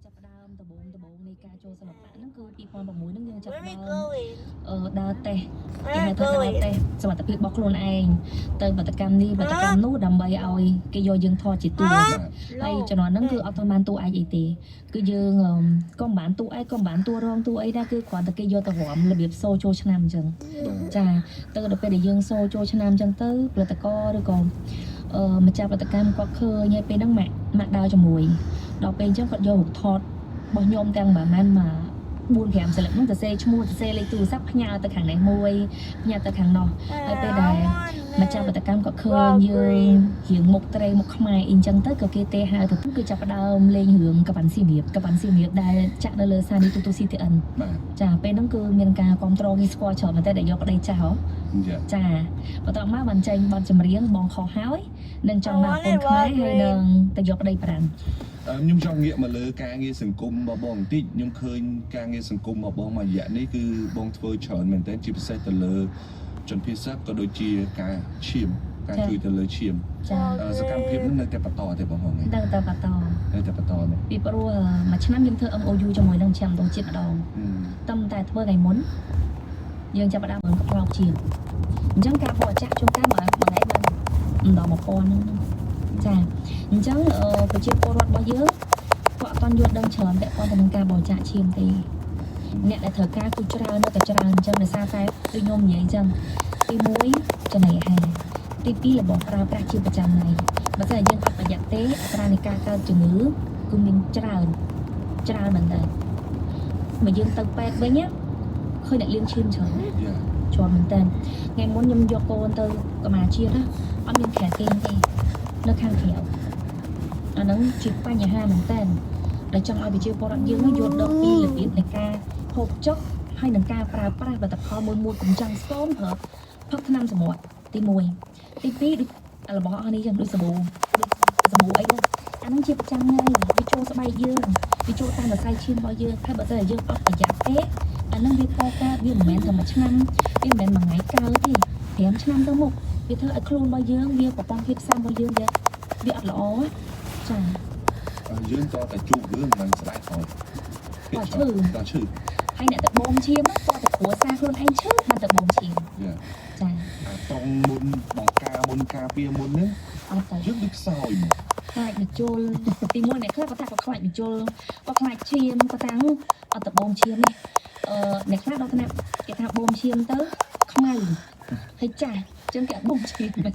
ចាប់ផ្ដើមដំបូងដំបូងនៃការចូលសិល្បៈហ្នឹងគឺ2006ហ្នឹងយើងចាប់ Where ផ្ we ដើម going? អឺដើរតេស្ត គេ Where ហៅថាដើរ going? តេស្តសមត្ថភាពរបស់ខ្លួនឯងទៅបាតកម្មនេះបាតកម្មនោះដើម្បីឲ្យគេយកយើងថតជាតួ ហ៎ ហើយជំនាន់ហ្នឹងគឺអត់ទាន់បានតួឯកអីទេគឺយើងអឺក៏មិនបានតួឯកក៏មិនបានតួរងតួអីដែរគឺគ្រាន់តែគេយកទៅរំរបៀបសូចូលឆ្នាំអញ្ចឹង បាទ ចាទៅដល់ពេលដែលយើងសូចូលឆ្នាំអញ្ចឹងទៅផលិតករឬក៏អឺម្ចាស់ផលិតកម្មគាត់ឃើញហើយពេលហ្នឹងម៉ាក់ម៉ាក់ដើរជាមួយដល់ពេលអញ្ចឹងគាត់យករូបថតរបស់ខ្ញុំទាំងប្រហែលមក4 5ស្លឹកហ្នឹងទៅសេឈ្មោះទៅសេលេខទូរស័ព្ទផ្ញើទៅខាងនេះមួយផ្ញើទៅខាងនោះ ហើយពេលដែល ម្ចាស់ផលិតកម្មក៏ឃើញយើងរៀងមុខត្រីមុខខ្មែរអីចឹងទៅក៏គេទេហៅទៅគឺចាប់ផ្ដើមលេងរឿងកប៉ាន់សៀមរាបកប៉ាន់សៀមរាបដែលចាក់នៅលើសារនីទូទូ CTN បាទ ចាពេលហ្នឹងគឺមានការគ្រប់គ្រងគេស្គាល់ច្រើនមែនតើដែលយកប្តីចោល យ៉ា ចាបន្ទាប់មកបានចេញបទចម្រៀងបងខុសហើយនឹងចង់មកប្រពន្ធខ្មែរហើយនឹងទៅយកប្តីប្រាំង អឺខ្ញុំចង់ងាកមកលើការងារសង្គមរបស់បងបន្តិចខ្ញុំឃើញការងារសង្គមរបស់បងមួយរយៈនេះគឺបងធ្វើច្រើនមែនទែនជាពិសេសទៅលើជនភៀសសឹកក៏ដូចជាការឈាមការជួយទៅលើឈាម ចា អឺសកម្មភាពហ្នឹងនៅតែបន្តទេបងហ្នឹង ដឹងតែបន្ត នៅតែបន្តនោះ ពីព្រោះមួយឆ្នាំយើងធ្វើ MOU ជាមួយនឹងចាំដូជាតិម្ដង តំតែធ្វើថ្ងៃមុនយើងចាប់ផ្ដើមមើលកប្លោកជាងអញ្ចឹងការបរិច្ចាគជួនកាលមួយមួយថ្ងៃបានម្ដង1000ហ្នឹងចាអញ្ចឹងអឺប្រជាពលរដ្ឋរបស់យើងគាត់អត់ទាន់យល់ដឹងច្រើនពាក់ព័ន្ធទៅនឹងការបរិច្ចាគឈាមទេអ្នកដែលត្រូវការគឺច្រើននៅតែច្រើនអញ្ចឹងដោយសារតែដូចខ្ញុំនិយាយអញ្ចឹងទី1ចំណីអាហារទី2របស់ប្រើប្រាស់ជាប្រចាំថ្ងៃបើសិនជាយើងអត់ប្រយ័ត្នទេអត្រានៃការកើតជំងឺគឺមានច្រើនច្រើនមែនតើ បើយើងទៅពេទ្យវិញណាឃើញអ្នកលាងឈាមច្រើន យ៉ា ច្រើនមែនតើថ្ងៃមុនខ្ញុំយកកូនទៅកម្មាជាតិណាអត់មានខែគេងទេនៅខាងក្រៅអាហ្នឹងជាបញ្ហាមែនតើដែលចង់ឲ្យប្រជាពលរដ្ឋយើងនោះយល់ដឹងពីរបៀបនៃការហូបចុកហើយនឹងការប្រើប្រាស់ផលិតផលមួយមួយកុំចង់ស្គមប្រើផឹកថ្នាំសមុទ្រទី1ទី2ដូចរបស់អស់នេះចឹងដូចសាប៊ូដូចសាប៊ូអីហ្នឹងអាហ្នឹងជាប្រចាំថ្ងៃវាចូលស្បែកយើង វាចូលតាមសរសៃឈាមរបស់យើងហើយបើសិនជាយើងអត់ប្រយ័ត្នទេអានឹងវាកកើតវាមិនមែនតែមួយឆ្នាំវាមិនមែនមួយថ្ងៃកើតទេ5ឆ្នាំទៅមុខវាធ្វើឲ្យខ្លួនរបស់យើងវាប្រព័ន្ធភាពស៊ាំរបស់យើងវាវាអត់ល្អចា យើងតតែជួបរឿងមិនស្ដាយក្រោយ តឈឺ តឈឺ ហើយអ្នកទៅបូមឈាមគាត់ទៅគ្រួសារខ្លួនឯងឈឺបានទៅបូមឈាម យ៉ា ចា អាត្រង់មុនបង្ការមុនការពារមុនហ្នឹង អត់ទៅ យើងដូចខ្សោយមក ខ្លាចមជុលទីមួយអ្នកខ្លះគាត់ថាគាត់ខ្លាចមជុលគាត់ខ្លាចឈាមគាត់ថាអត់ទៅបូមឈាមទេអឺអ្នកខ្លះដល់ថ្នាក់គេថាបូមឈាមទៅខ្មៅហើយចាស់អញ្ចឹងគេអត់បូមឈាមទេ